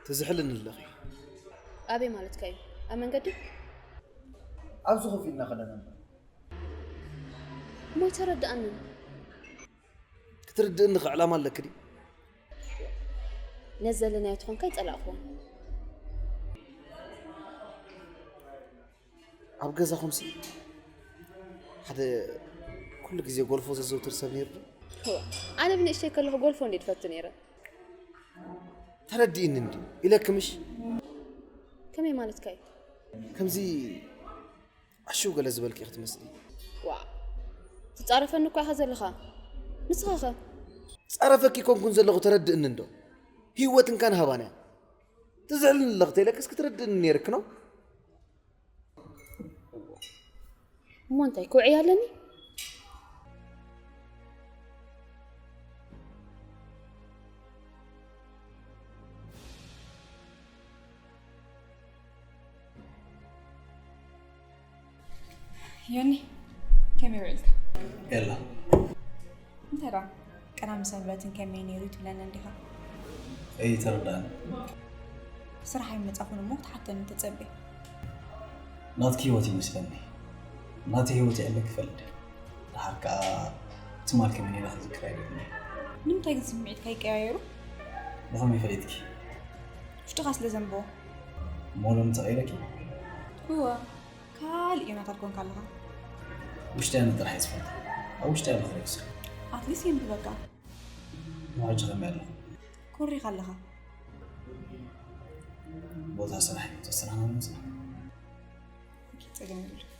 ትዝሕልኒ ኣለኺ። ኣበይ ማለትካ እዩ? ኣብ መንገዲ? ኣብዚ ኮፍ ኢልና ከለና እምበር። እሞ ኣይተረድኣንን። ክትርድእኒ ከ ዕላማ ኣለኪ ድዩ? ነዚ ዘለናዮ ተኾንካ ኣይጸላእኽዎን። ኣብ ገዛኹምሲ ሓደ ኩሉ ግዜ ጎልፎ ዘዘውትር ሰብ ነይሩ ዶ? እወ፣ ኣነ ብንእሽተይ ከለኹ ጎልፎ እንዴ ድፈቱ ነይረ። ተረድእኒ እንዲ ኢለኪ ምሽ? ከመይ ማለትካ እዩ? ከምዚ ኣሽው ገለ ዝበልኪ ክትመስሊ። ዋ፣ ትጻረፈኒ እኳ ኢኻ ዘለኻ። ንስኻ ኸ? ጻረፈኪ ኮንኩን ዘለኹ ተረድእኒ እንዶ? ህይወት እንካን ሃባን እያ። ትዝሕልኒ ኣለኺ ተይለክስ ክትርድእኒ ነይርኪ ነው? እሞ እንታይ ክውዕይ ኣለኒ? ዮኒ፣ ከመይ ውዒልካ? ኤላ፣ እንታይ ደኣ ቀዳሚ ሰንበትን ከመይ ነይሩ ትብለኒ እንዲኻ? ኣይተረዳእን። ስራሕ ኣይመጻኹን እሞ ክትሓተኒ ተጸበ። ናትኪ ህይወት ይመስለኒ። ናተይ ህይወት የዕለ ክፈልጥ። ደሓር ከኣ ትማል ከመይ ነይረ ክዝክር ኣይደልን። ንምንታይ ግን ስምዒትካ ይቀያየሩ? ብኸመይ ፈሊጥኪ? ውሽጥኻ ስለ ዘንብቦ። እሞ ሎሚ ተቐይረኪ? እወ፣ ካልእ ዮናታን ኮንካ ኣለኻ። ውሽጢ ኣነ ጥራሕ እየ ዝፈልጥ። ኣብ ውሽጢ ኣለኹ ሬክስ። ኣትሊስት የንብበካ። ሕጂ ከመይ ኣለኹ? ኮሪኻ ኣለኻ። ቦታ ስራሕ እዩ። ተስራሕና ንምፅና። ኦኬ፣ ጸገም የብሉን።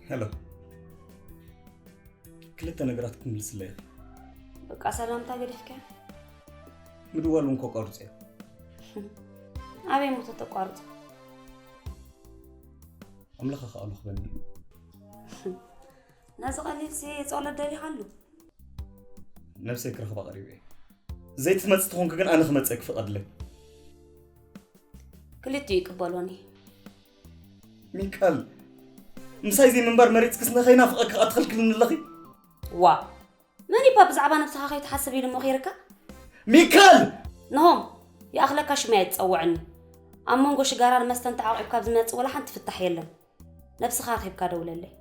ሄሎ፣ ክልተ ነገራት ክምልስለይ። በቃ ሰላምታ ገዲፍካ? ምድዋል እውን ከቋርጽ እየ። ኣበይ ሞቶ ተቋርጽ? ኣምላኽ ከኣ ልኽበኒ እዩ። ነዚ ቀሊልሲ ጸሎት ደሊኻሉ? ነብሰይ ክረኽባ ቀሪበ እየ። ዘይትመጽእ ተኾንኪ ግን ኣነ ክመጽእ ክፍቐድለይ። ክልቲኡ ይቅበሎኒ። ሚካል፣ ምሳይ ዘይምንባር መሪጽክስ ንኸይናፍቐኪ ከኣ ትኽልክልኒ ኣለኺ? ዋ፣ መን ይባ ብዛዕባ ነብስኻ ከይትሓስብ ኢሉ መኺርካ? ሚካል! ነሆም፣ ይኣኽለካ ሽመይ ኣይትጸውዐኒ። ኣብ መንጎ ሽጋራን መስተን ተዓቂብካ ኣብ ዝመጽእ ወላ ሓንቲ ፍታሕ የለን። ነብስኻ ኣኺብካ ደውለለይ።